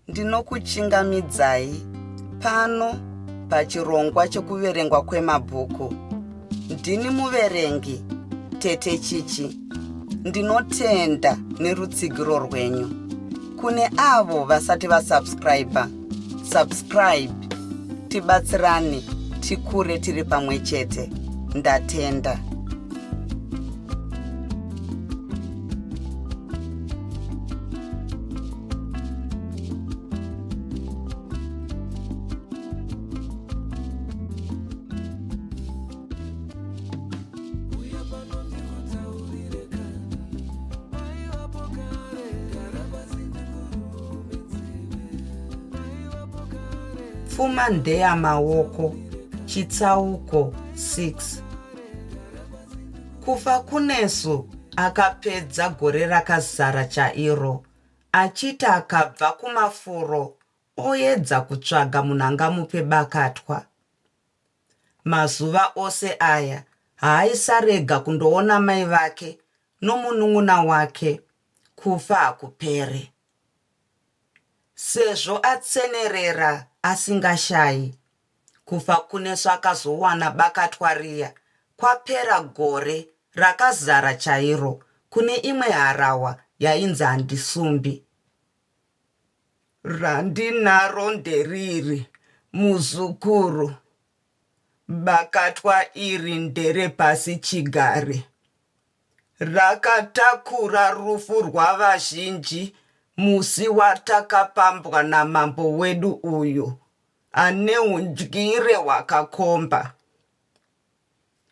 Ndinokuchingamidzai pano pachirongwa chekuverengwa kwemabhuku. Ndini muverengi Tete Chichi. Ndinotenda nerutsigiro rwenyu. Kune avo vasati vasubscriber, subscribe tibatsirane tikure tiri pamwe chete. Ndatenda. Pfuma ndeyamaoko chitsauko 6 Kufa kunesu akapedza gore rakazara chairo achiti akabva kumafuro oedza kutsvaga munhu angamupe bakatwa. Mazuva ose aya haaisarega kundoona mai vake nomunun'una wake, kufa hakupere. Sezvo atsenerera asingashayi, Kufakunesu akazowana bakatwa riya kwapera gore rakazara chairo kune imwe harahwa yainzi Handisumbi. Randinaro nderiri muzukuru, bakatwa iri nderepasi chigare. Rakatakura rufu rwavazhinji musi watakapambwa namambo wedu uyu ane undyire hwakakomba.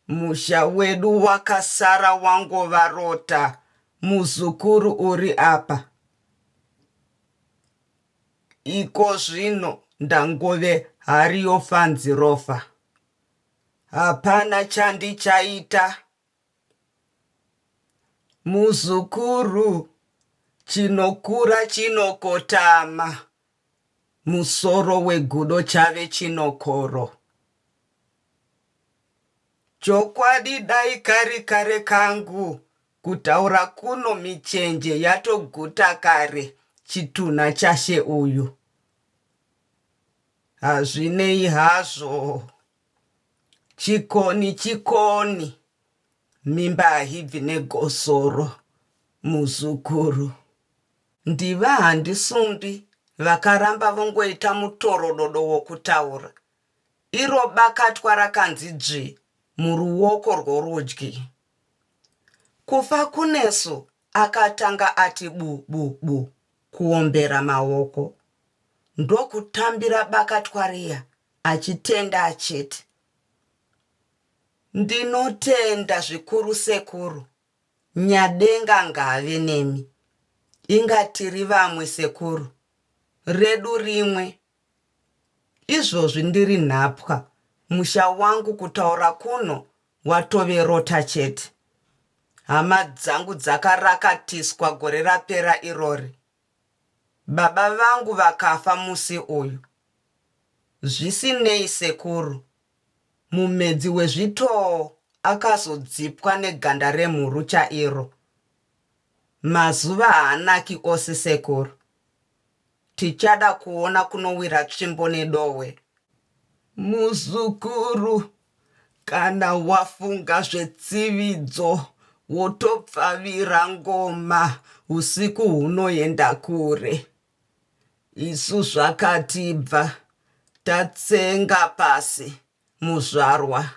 Musha wedu wakasara wangova rota muzukuru uri apa. Iko zvino ndangove hari yofanzirofa. Hapana chandichaita. Muzukuru, chinokura chinokotama. Musoro wegudo chave chinokoro. Chokwadi dai kari kare kangu kutaura kuno michenje yatoguta kare chitunha chashe uyu. Hazvinei hazvo. Chikoni chikoni. Mimba haibvi negosoro muzukuru. Ndiva Handisumbi vakaramba vongoita mutorododo wokutaura. Iro bakatwa rakanzi dzvi muruoko rworudyi. Kufakunesu akatanga ati bu bu bu kuombera maoko. Ndokutambira bakatwa riya achitenda achiti, Ndinotenda zvikuru sekuru. Nyadenga ngaave nemi. Inga tiri vamwe sekuru. Redu rimwe. Izvozvi ndiri nhapwa, musha wangu kutaura kuno watove rota chete. Hama dzangu dzakarakatiswa gore rapera irori. Baba vangu vakafa musi uyu. Zvisinei sekuru, Mumedzi wezvitoo akazodzipwa neganda remhuru chairo. Mazuva haanaki ose sekuru. Tichada kuona kunowira tsvimbo nedohwe. Muzukuru, kana wafunga zvetsividzo wotopfavira ngoma usiku hunoenda kure. Isu zvakatibva tatsenga pasi muzvarwa.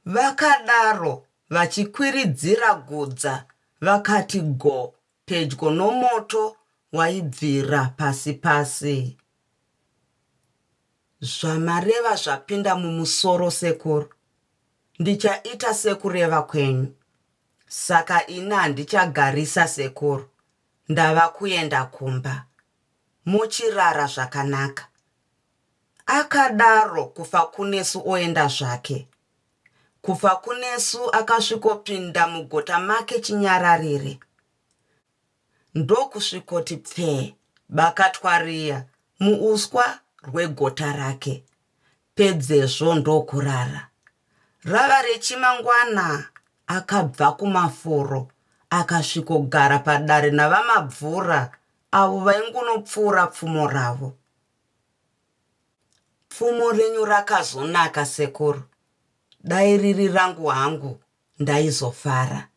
Vakadaro vachikwiridzira gudza vakati go pedyo nomoto waibvira pasi pasi. Zvamareva zvapinda mumusoro sekuru. Ndichaita sekureva kwenyu. Saka ini handichagarisa sekuru. Ndava kuenda kumba. Mochirara zvakanaka. Akadaro Kufakunesu oenda zvake. Kufakunesu akasvikopinda mugota make chinyararire. Ndokusvikoti pfee bakatwa riya muuswa rwegota rake. Pedzezvo ndokurara. Rava rechimangwana akabva kumafuro akasvikogara padare naVaMabvura. avo vaingunopfuura pfumo ravo. Pfumo renyu rakazonaka sekuru, dai riri rangu hangu ndaizofara.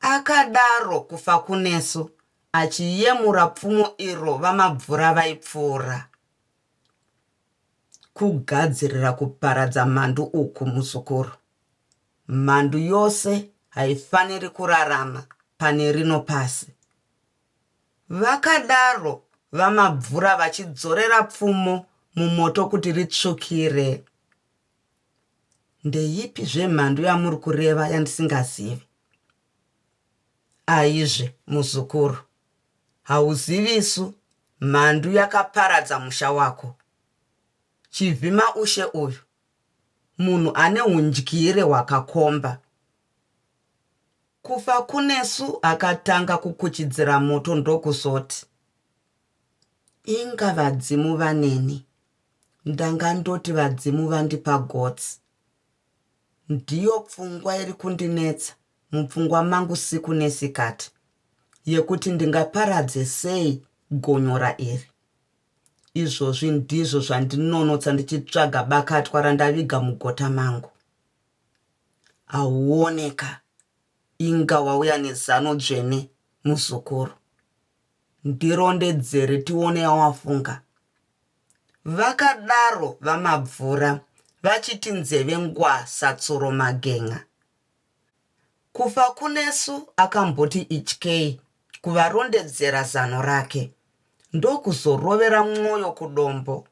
Akadaro Kufakunesu achiyemura pfumo iro VaMabvura vaipfuura. Kugadzirira kuparadza mhandu uku muzukuru. Mhandu yose haifaniri kurarama pane rino pasi. Vakadaro VaMabvura vachidzorera pfumo mumoto kuti ritsvukire. Ndeipi zvemhandu yamuri kureva yandisingazivi? Aizve muzukuru, hauzivisu mhandu yakaparadza musha wako. Chivhima ushe uyu munhu ane hundyire hwakakomba. Kufakunesu akatanga kukuchidzira moto ndokuzoti, Inga vadzimu vaneni, ndanga ndoti vadzimu vandipa gotsi. Ndiyo pfungwa iri kundinetsa mupfungwa mangu siku nesikati, yekuti ndingaparadze sei gonyora iri. Izvozvi ndizvo zvandinonotsa ndichitsvaga bakatwa randaviga mugota mangu. Hauone ka, inga wauya nezano dzvene muzukuru. Ndirondedzere tione yawafunga. Vakadaro VaMabvura vachiti nzeve ngwa satsuro magen'a. Kufakunesu akamboti ityei kuvarondedzera zano rake ndokuzorovera mwoyo kudombo.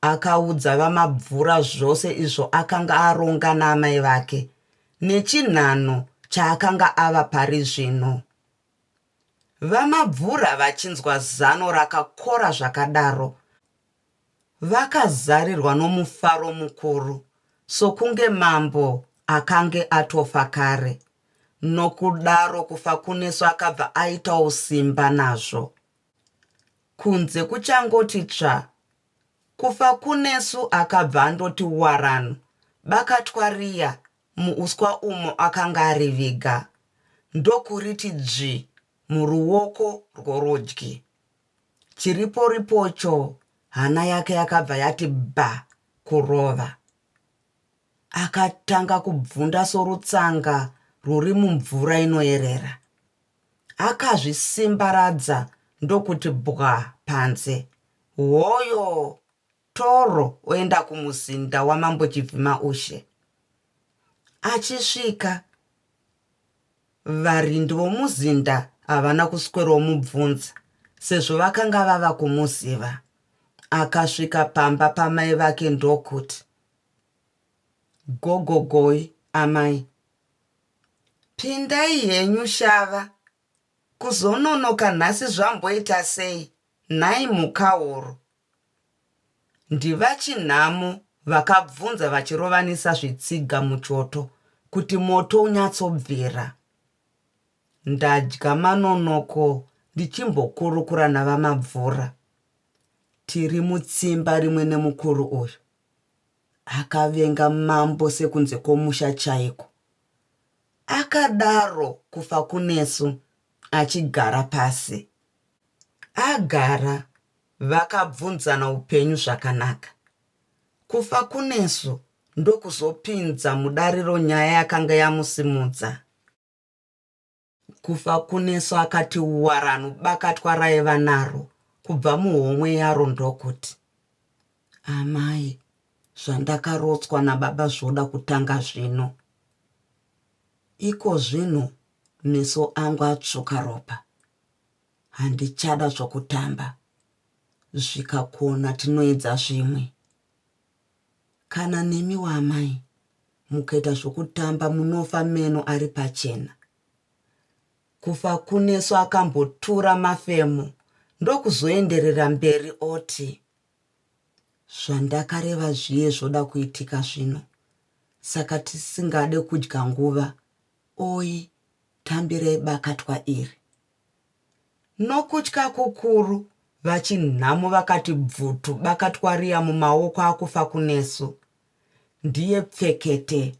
Akaudza VaMabvura zvose izvo akanga aronga naamai vake nechinhanho chaakanga ava pari zvino. VaMabvura vachinzwa zano rakakora zvakadaro vakazarirwa nomufaro mukuru sokunge mambo akange atofa kare. Nokudaro Kufakunesu akabva aitawo simba nazvo. Kunze kuchangoti tsva, Kufakunesu akabva andoti waranu bakatwa riya muuswa umo akanga ariviga, ndokuriti dzvi muruoko rworudyi. Chiriporipocho hana yake yakabva yati bha kurova. Akatanga kubvunda sorutsanga rwuri mumvura inoerera. Akazvisimbaradza ndokuti bwa panze. Hoyo! Toro oenda kumuzinda waMambo Chivhimaushe. Achisvika, varindi vomuzinda havana kusweromubvunza sezvo vakanga vava kumuziva. Akasvika pamba pamai vake ndokuti, Gogogoi amai. Pindai henyu shava, kuzononoka nhasi zvamboita sei nhai mhukahuru? NdiVaChinhamo vakabvunza vachirovanisa zvitsiga muchoto kuti moto unyatsobvira. Ndadya manonoko ndichimbokurukura naVaMabvura. Tiri mutsimba rimwe nemukuru uyu. Akavenga mambo sekunze kwomusha chaiko. Akadaro Kufakunesu achigara pasi. Agara vakabvunzana upenyu zvakanaka. Kufakunesu ndokuzopinza mudariro nyaya yakanga yamusimudza. Kufakunesu akati waranu bakatwa raiva naro kubva muhomwe yaro ndokuti, Amai, zvandakarotswa nababa zvoda kutanga zvino. Ikozvino meso angu atsvuka ropa. Handichada zvokutamba. Zvikakona tinoedza zvimwe. Kana nemiwo amai mukaita zvokutamba munofa meno ari pachena. Kufakunesu akambotura mafemo ndokuzoenderera mberi oti, Zvandakareva zviye zvoda kuitika zvino saka tisingade kudya nguva oyi tambirai bakatwa iri. Nokutya kukuru, VaChinhamo vakati bvutu bakatwa riya mumaoko aKufakunesu. Ndiye pfekete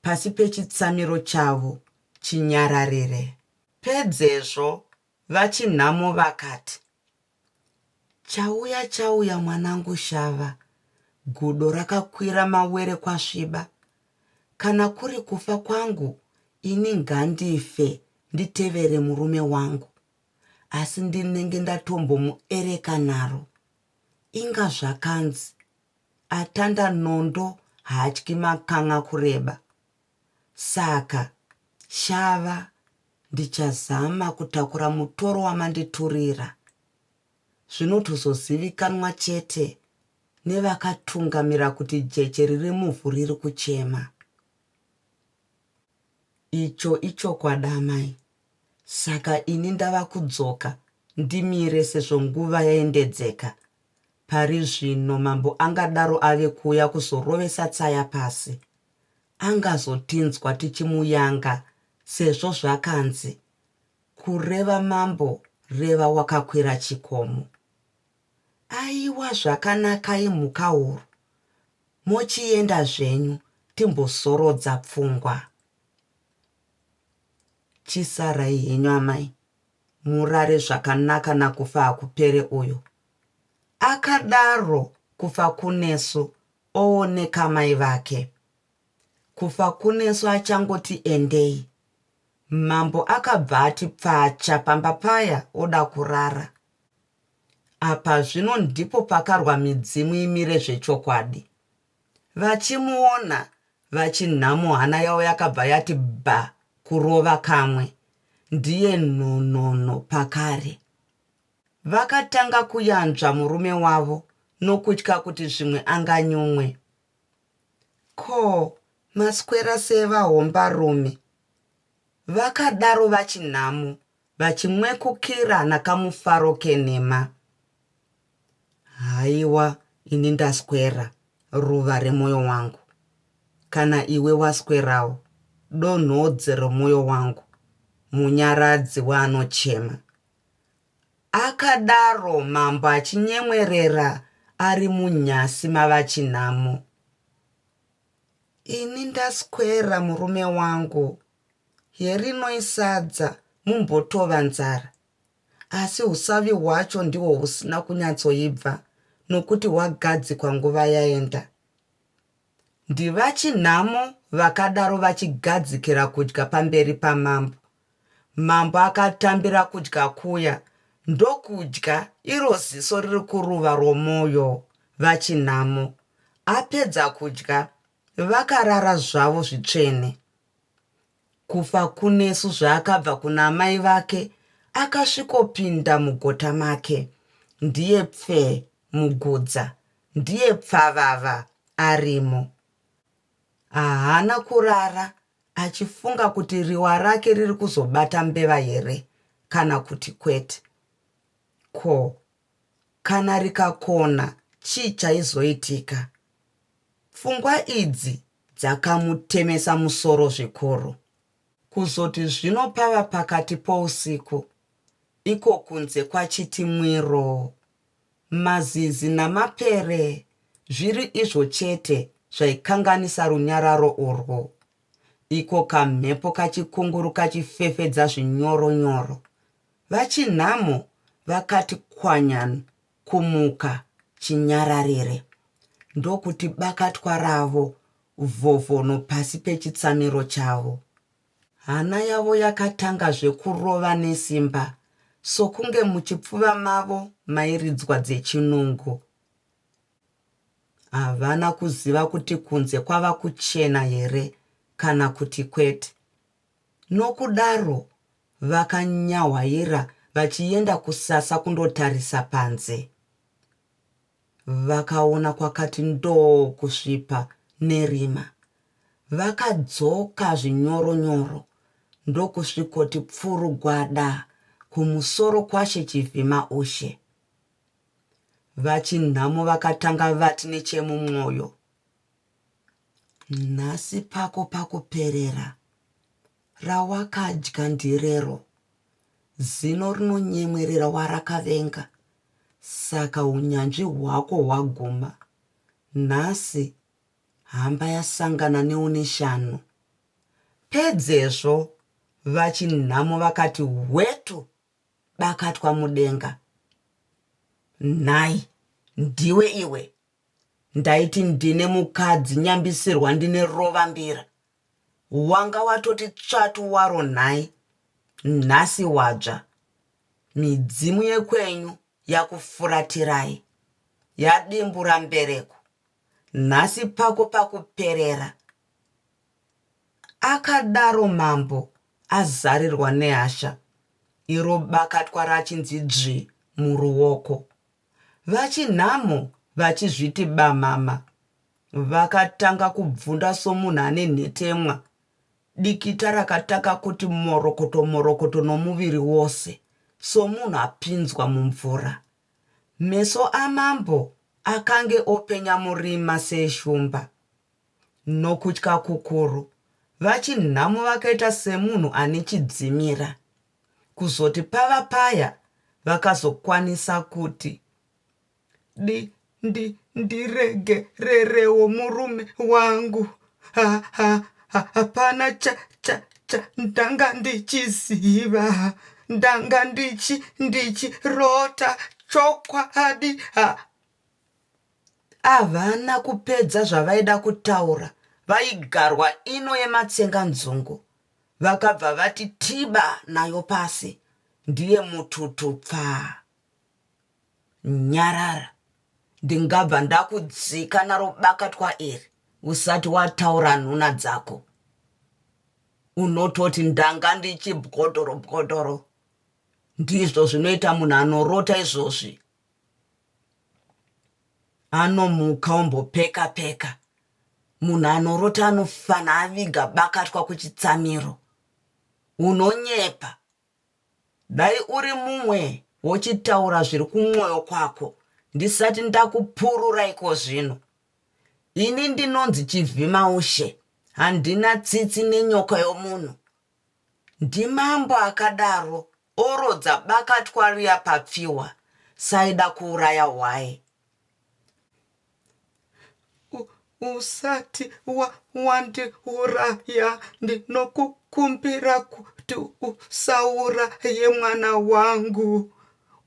pasi pechitsamiro chavo chinyararire. Pedzezvo, VaChinhamo vakati, Chauya chauya mwanangu Shava, gudo rakakwira mawere kwasviba. Kana kuri kufa kwangu ini ngandife nditevere murume wangu. Asi ndinenge ndatombomuereka naro. Inga zvakanzi atanda nondo haatyi makan'a kureba. Saka Shava ndichazama kutakura mutoro wamanditurira. Zvinotozozivikanwa chete nevakatungamira kuti jeche riri muvhu riri kuchema. Icho ichokwadi amai. Saka ini ndava kudzoka ndimire sezvo nguva yaendedzeka. Pari zvino mambo angadaro ave kuuya kuzorovesa tsaya pasi. Angazotinzwa tichimuyanga sezvo zvakanzi kureva mambo reva wakakwira chikomo. Aiwa zvakanakai Mhukahuru, mochienda zvenyu timbozorodza pfungwa. Chisarai henyu amai murare zvakanaka naKufa hakupere uyo. Akadaro Kufakunesu ooneka mai vake. Kufakunesu achangoti endei, mambo akabva ati pfacha pamba paya oda kurara. Apa zvino ndipo pakarwa midzimu imire zvechokwadi. Vachimuona VaChinhamo hana yavo yakabva yati bha kurova kamwe ndiye nhonhonho pakare. Vakatanga kuyanzva murume wavo nokutya kuti zvimwe anganyumwe. Ko, maswera sei vahombarume? Vakadaro VaChinhamo vachimwekukira nakamufaro kenhema. Haiwa ini ndaswera, ruva remoyo wangu. Kana iwe waswerawo, donhodzi remoyo wangu, munyaradzi weanochema. Akadaro mambo achinyemwerera ari munyasi maVaChinhamo. Ini ndaswera murume wangu, Herinoi sadza mumbotova nzara. Asi usavi hwacho ndihwo husina kunyatsoibva nokuti hwagadzikwa nguva yaenda. NdiVaChinhamo vakadaro vachigadzikira kudya pamberi pamambo. Mambo akatambira kudya kuya ndokudya iro ziso riri kuruva rwomwoyo VaChinhamo. Apedza kudya vakarara zvavo zvitsvene. Kufakunesu zvaakabva kuna amai vake akasvikopinda mugota make ndiye pfee mugudza ndiye pfavava arimo. Haana kurara achifunga kuti riwa rake riri kuzobata mbeva here kana kuti kwete. Ko kana rikakona chii chaizoitika? Pfungwa idzi dzakamutemesa musoro zvikuru. Kuzoti zvino pava pakati pousiku, iko kunze kwachiti mwiroo, mazizi namapere zviri izvo chete zvaikanganisa runyararo urwu, iko kamhepo kachikunguru kachifefedza zvinyoro-nyoro, VaChinhamo vakati kwanyanu kumuka chinyararire ndokuti bakatwa ravo vhovhono pasi pechitsamiro chavo. Hana yavo yakatangazve kurova nesimba sokunge muchipfuva mavo mairidzwa dzechinungu. Havana kuziva kuti kunze kwava kuchena here kana kuti kwete. Nokudaro vakanyahwaira vachienda kusasa kundotarisa panze. Vakaona kwakati ndoo kusvipa nerima. Vakadzoka zvinyoro-nyoro ndokusvikoti pfuru gwada kumusoro kwaShe Chivhimaushe. VaChinhamo vakatanga vati nechemumwoyo, Nhasi pako pakuperera. Rawakadya ndirero. Zino rinonyemwerera warakavenga. Saka hunyanzvi hwako hwaguma. Nhasi hamba yasangana neune shanu. Pedzezvo VaChinhamo vakati hwetu! bakatwa mudenga. Nhai, ndiwe iwe? Ndaiti ndine mukadzi nyambisirwa ndine rovambira. Wanga watoti tsvatu waro nhai? Nhasi wadzva. Midzimu yekwenyu yakufuratirai. Yadimbura mbereko. Nhasi pako pakuperera. Akadaro mambo azarirwa nehasha, iro bakatwa rachinzi dzvi muruoko. VaChinhamo vachizviti bamama, vakatanga kubvunda somunhu ane nhetemwa. Dikita rakatanga kuti morokoto morokoto nomuviri wose somunhu apinzwa mumvura. Meso amambo akange openya murima seeshumba. Nokutya kukuru, VaChinhamo vakaita semunhu ane chidzimira. Kuzoti pava paya vakazokwanisa kuti, Di, ndi, ndiregererewo murume wangu. Ha, ha, ha, hapana cha, cha, cha ndanga ndichiziva. Ndanga ndichi, ndichirota chokwadi. Ha, Havana kupedza zvavaida kutaura vaigarwa ino yematsenganzungu vakabva vati tiba nayo pasi ndiye mututu pfaa. Nyarara ndingabva ndakudzika naro bakatwa iri usati wataura nhuna dzako. Unototi ndanga ndichibhodhoro bhodhoro. Ndizvo zvinoita munhu anorota izvozvi. Anomuka ombopeka peka. Munhu anorota anofana aviga bakatwa kuchitsamiro. Unonyepa. Dai uri mumwe wochitaura zviri kumwoyo kwako ndisati ndakupurura ikozvino. Ini ndinonzi Chivhimaushe, handina tsitsi nenyoka yomunhu. Ndimambo akadaro orodza bakatwa riya papfihwa saida kuuraya hwai. Usati wa, wandiuraya ndinokukumbira kuti usauraye mwana wangu.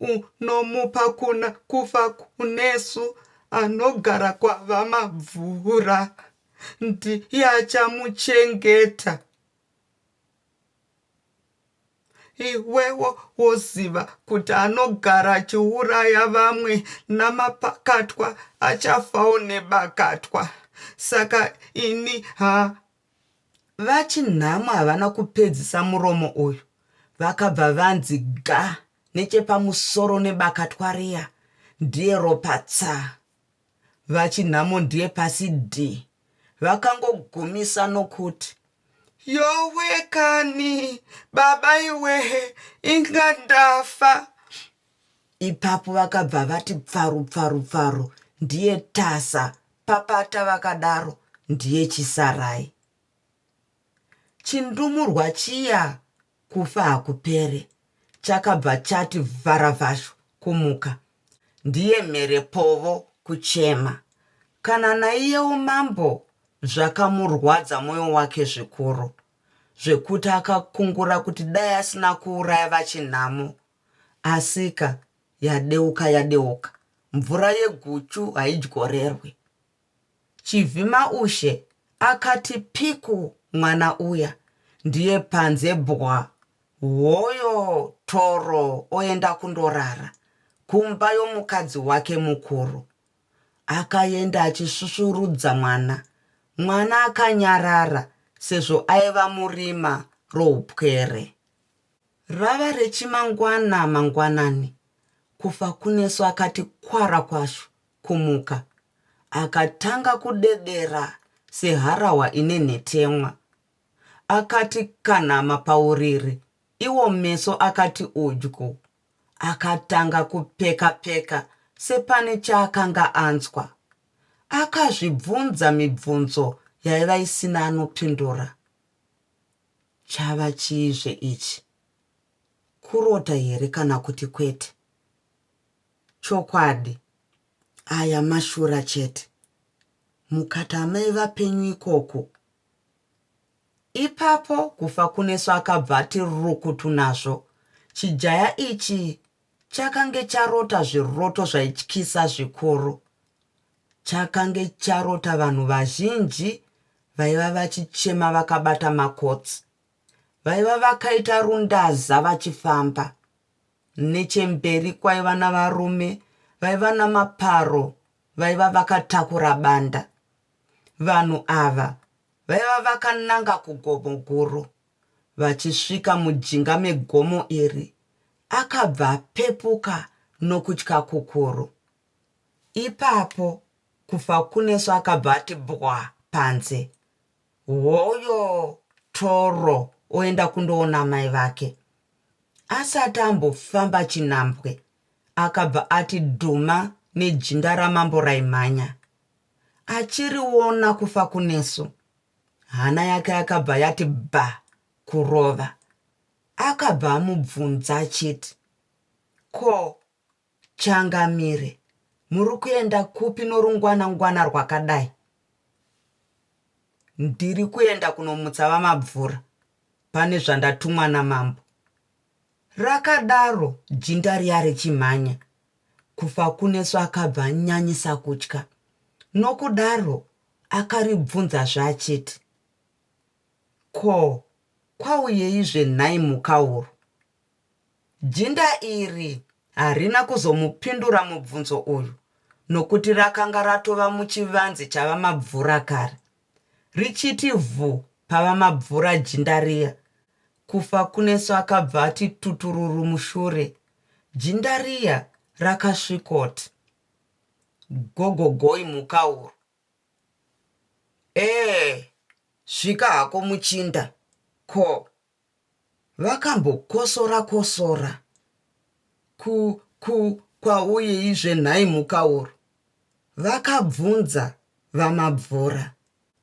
Unomupa kuna kufa kunesu anogara kwaVaMabvura ndiye achamuchengeta. Iwewo woziva kuti anogara achiuraya vamwe namapakatwa achafawo nebakatwa. Saka ini ha. VaChinhamo havana kupedzisa muromo uyu vakabva vanzi ga nechepamusoro nebakatwa riya ndiye ropa tsaa. VaChinhamo ndiye pasi dhi. Vakangogumisa nokuti. Yowe kani baba iwe inga ndafa. Ipapo vakabva vati pfaru pfaru pfaru ndiye tasa papata vakadaro ndiye chisarai. Chindumurwa chiya Kufa hakupere. Chakabva chati vharavhashu kumuka. Ndiye mhere povo kuchema. Kana naiyewo mambo zvakamurwadza moyo wake zvikuru. Zvekuti akakungura kuti dai asina kuuraya VaChinhamo. Asika yadeuka yadeuka. Mvura yeguchu haidyorerwi. Chivhimaushe akati piku mwana uya ndiye panze bwa hoyo toro oenda kundorara kumba yomukadzi wake mukuru. Akaenda achisvusvurudza mwana. Mwana akanyarara sezvo aiva murima roupwere. Rava rechimangwana mangwanani, Kufakunesu akati kwara kwashu kumuka. Akatanga kudedera seharahwa ine nhetemwa. Akati kanhama pauriri, iwo meso akati udyu. Akatanga kupeka-peka sepane chaakanga anzwa. Akazvibvunza mibvunzo yaiva isina anopindura. Chava chiizve ichi? Kurota here kana kuti kwete? Chokwadi, aya mashura chete. Mukati amai vapenyu ikoko. Ipapo Kufakunesu akabva ati rukutu nazvo. Chijaya ichi chakange charota zviroto zvaityisa zvikuru. Chakange charota vanhu vazhinji vaiva vachichema vakabata makotsi. Vaiva vakaita rundaza vachifamba. Nechemberi kwaiva navarume vaiva namaparo vaiva vakatakura banda. Vanhu ava vaiva vakananga kugomo guru. Vachisvika mujinga megomo iri, akabva apepuka nokutya kukuru. Ipapo Kufakunesu akabva ati bwa panze. Hoyo Toro oenda kundoona amai vake. Asati ambofamba chinhambwe, akabva ati dhuma nejinda ramambo raimhanya. Achiriona Kufakunesu, hana yake yakabva yati bha kurova. Akabva amubvunza achiti, Ko, Changamire, muri kuenda kupi norungwana-ngwana rwakadai? Ndiri kuenda kunomutsa VaMabvura, pane zvandatumwa namambo. Rakadaro jinda riya richimhanya. Kufakunesu akabva anyanyisa kutya. Nokudaro akaribvunzazve achiti, Ko, kwauyeizve nhai Mhukauru? Jinda iri harina kuzomupindura mubvunzo uyu nokuti rakanga ratova muchivanze chaVaMabvura kare. Richiti vhu paVaMabvura jinda riya, Kufakunesu akabva ati tutururu mushure. Jinda riya rakasvikoti gogogoi Mhukauru. Ee, svika hako muchinda, ko Vakambokosora kosora. Ku, ku, kwauyeizve nhai Mhukauru? Vakabvunza VaMabvura.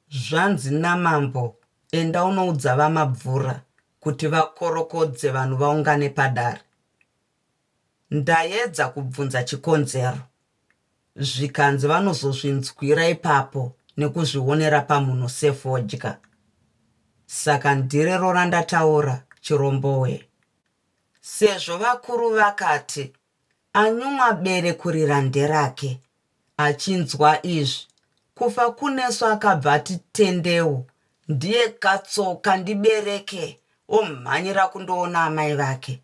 Zvanzi namambo enda unoudza VaMabvura kuti vakorokodze vanhu vaungane padare. Ndayedza kubvunza chikonzero zvikanzi vanozozvinzwira ipapo nekuzvionera pamhuno sefodya. Saka ndirero randataura Chirombowe. Sezvo vakuru vakati anyumwa bere kurira nderake. Achinzwa izvi Kufakunesu akabva ati tendeu ndiye katsoka ndibereke omhanyira kundoona amai vake.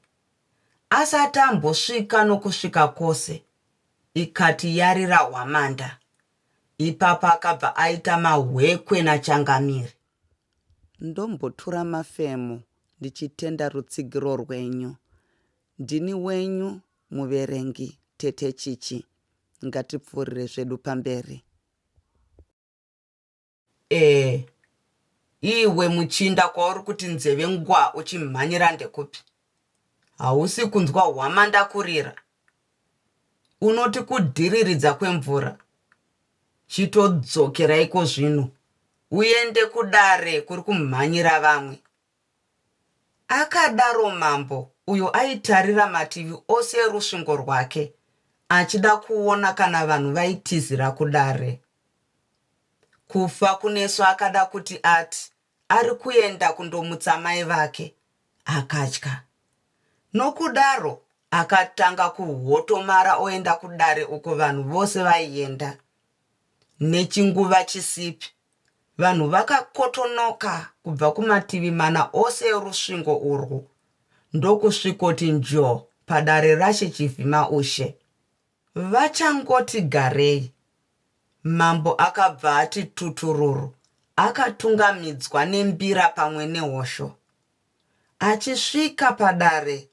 Asati ambosvika nokusvika kwose, ikati yarira hwamanda. Ipapo akabva aita mahwekwe naChangamire. Ndombotura mafemo ndichitenda rutsigiro rwenyu. Ndini wenyu muverengi Tete Chichi. Ngatipfuurire zvedu pamberi. Eh iwe muchinda kwauri kuti nzeve ngwa uchimhanyira ndekupi? Hausi kunzwa hwamanda kurira? Unoti kudhiriridza kwemvura? Chitodzokera ikozvino uende kudare kuri kumhanyira vamwe. Akadaro mambo uyo aitarira mativi ose erusvingo rwake achida kuona kana vanhu vaitizira kudare. Kufa kunesu akada kuti ati ari kuenda kundomutsa mai vake, akatya. Nokudaro akatanga kuhotomara oenda kudare uko vanhu vose vaienda. Nechinguva chisipi, vanhu vakakotonoka kubva kumativi mana ose erusvingo urwu ndokusvikoti njo padare raShe Chivhimaushe. Vachangoti garei, mambo akabva ati tutururu akatungamidzwa nembira pamwe nehosho. Achisvika padare,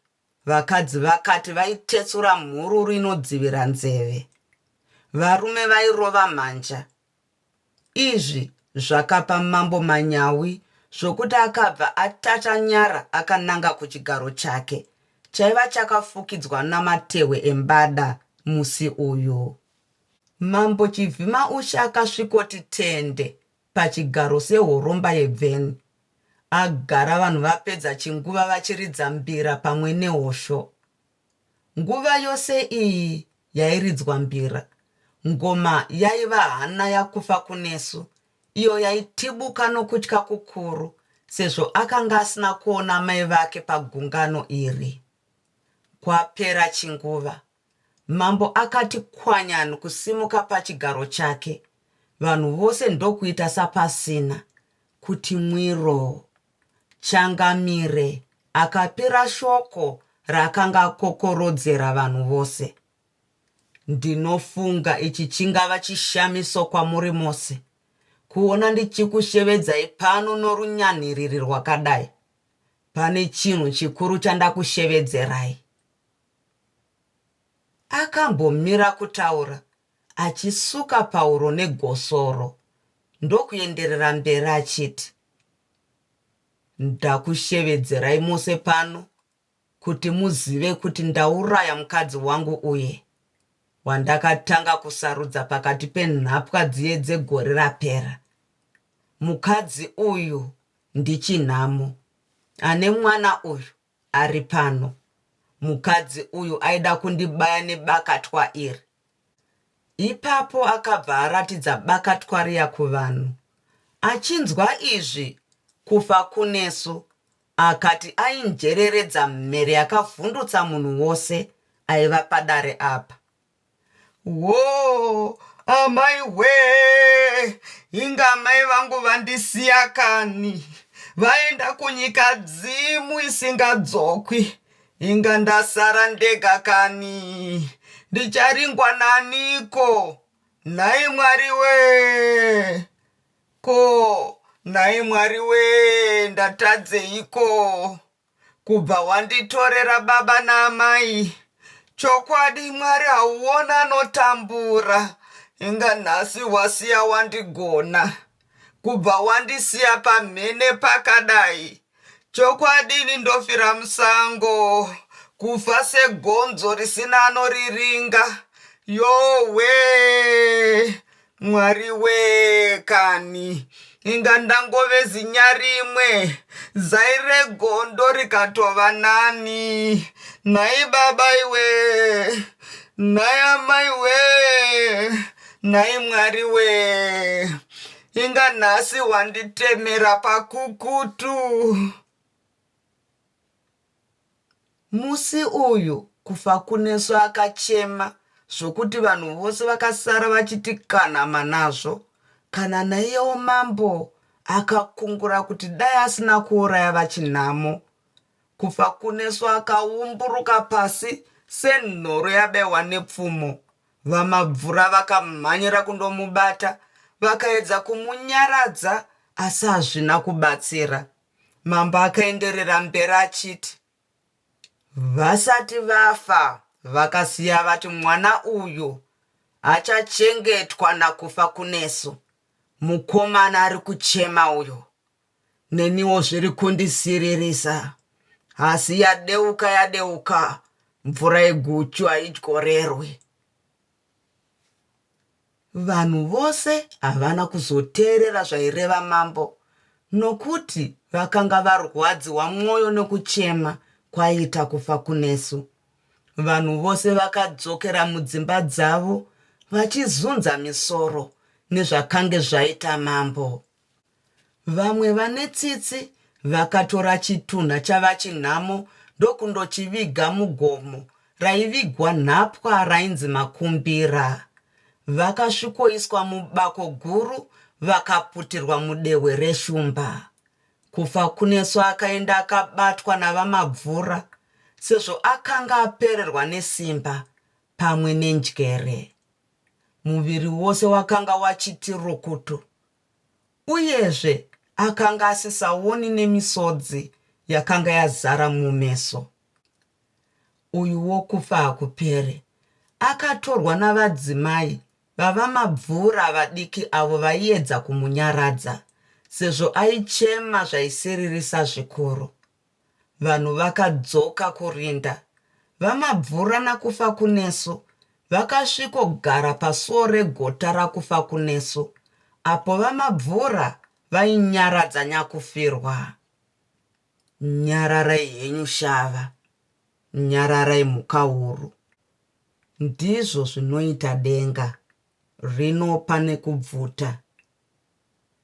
vakadzi vakati vaitetsura mhururu inodzivira nzeve. Varume vairova mhanja. Izvi zvakapa mambo manyawi zvokuti akabva atatanyara akananga kuchigaro chake chaiva chakafukidzwa namatehwe embada musi uyu. Mambo Chivhimaushe akasvikoti tende pachigaro sehoromba yebveni. Agara vanhu vapedza chinguva vachiridza mbira pamwe nehosho. Nguva yose iyi yairidzwa mbira, ngoma yaiva hana yaKufakunesu, iyo yaitibuka nokutya kukuru sezvo akanga asina kuona amai vake pagungano iri. Kwapera chinguva, mambo akati kwanyanu kusimuka pachigaro chake, vanhu vose ndokuita sapasina kuti mwiroo. Changamire akapira shoko raakanga akokorodzera vanhu vose. Ndinofunga ichi chingava chishamiso kwamuri mose, kuona ndichikushevedzai pano norunyanhiriri rwakadai. Pane chinhu chikuru chandakushevedzerai. Akambomira kutaura achisuka pahuro negosoro ndokuenderera mberi achiti, Ndakushevedzerai mose pano kuti muzive kuti ndauraya mukadzi wangu uye wandakatanga kusarudza pakati penhapwa dziye dzegore rapera. Mukadzi uyu ndiChinhamo ane mwana uyu ari pano. Mukadzi uyu aida kundibaya nebakatwa iri. Ipapo akabva aratidza bakatwa riya kuvanhu. Achinzwa izvi, Kufakunesu akati ainjereredza mhere yakavhundutsa munhu wose aiva padare apa. Woo amai wee inga amai vangu vandisiya kani vaenda kunyika dzimu isingadzokwi inga ndasara ndega kani ndicharingwa naniko nhai mwari wee ko nhai mwari wee ndatadzeiko Kubva wanditorera baba naamai. Chokwadi Mwari hauona anotambura. Inga nhasi wasiya wandigona. Kubva wandisiya pamhene pakadai. Chokwadi ini ndofira musango. Kufa segonzo risina anoriringa. Yohwee! Mwari wee kani inga ndangove zinya rimwe zai regondo rikatova nani nhai baba iwe nhai amai wee nhai mwari wee inga nhasi wanditemera pakukutu. Musi uyu Kufakunesu akachema zvokuti vanhu vose vakasara vachiti kanhama nazvo. Kana naiyewo mambo akakungura kuti dai asina kuuraya VaChinhamo. Kufakunesu akaumburuka pasi senhoro yabaiwa nepfumo. VaMabvura vakamhanyira kundomubata vakaedza kumunyaradza asi hazvina kubatsira. Mambo akaenderera mberi achiti, Vasati vafa vakasiya vati mwana uyu achachengetwa naKufakunesu. Mukomana ari kuchema uyo. Neniwo zviri kundisiririsa. Asi yadeuka yadeuka, mvura yeguchu haidyorerwi. Vanhu vose havana kuzoteerera zvaireva mambo nokuti vakanga varwadziwa mwoyo nokuchema kwaiita Kufakunesu. Vanhu vose vakadzokera mudzimba dzavo vachizunza misoro nezvakange zvaita mambo. Vamwe vane tsitsi vakatora chitunha chaVaChinhamo ndokundochiviga mugomo raivigwa nhapwa rainzi Makumbira. Vakasvikoiswa mubako guru vakaputirwa mudehwe reshumba. Kufakunesu akaenda akabatwa naVaMabvura sezvo akanga apererwa nesimba pamwe nenjere. Muviri wose wakanga wachiti rukutu. Uyezve akanga asisaoni nemisodzi yakanga yazara mumeso. Uyu wokufa hakupere akatorwa navadzimai vaVaMabvura vadiki avo vaiedza kumunyaradza sezvo aichema zvaisiririsa zvikuru. Vanhu vakadzoka kurinda. VaMabvura naKufakunesu vakasvikogara pasuo regota raKufakunesu apo VaMabvura vainyaradza nyakufirwa. Nyararai henyu Shava, nyararai Mhukahuru. Ndizvo zvinoita denga, rinopa nekubvuta.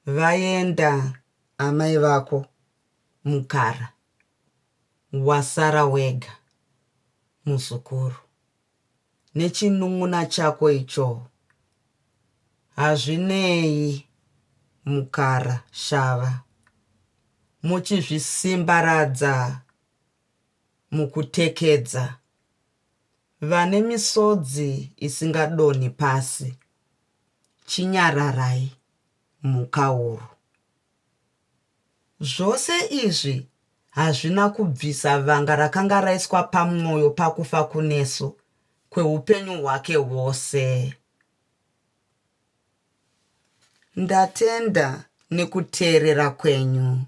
Vaenda amai vako Mukara, wasara wega. Muzukuru, nechinun'una chako icho hazvinei mukara shava muchizvisimbaradza mukutekedza vane misodzi isingadonhi pasi chinyararai mhuka huru. Zvose izvi hazvina kubvisa vanga rakanga raiswa pamwoyo paKufakunesu kweupenyu hwake hwose. Ndatenda nekuteerera kwenyu.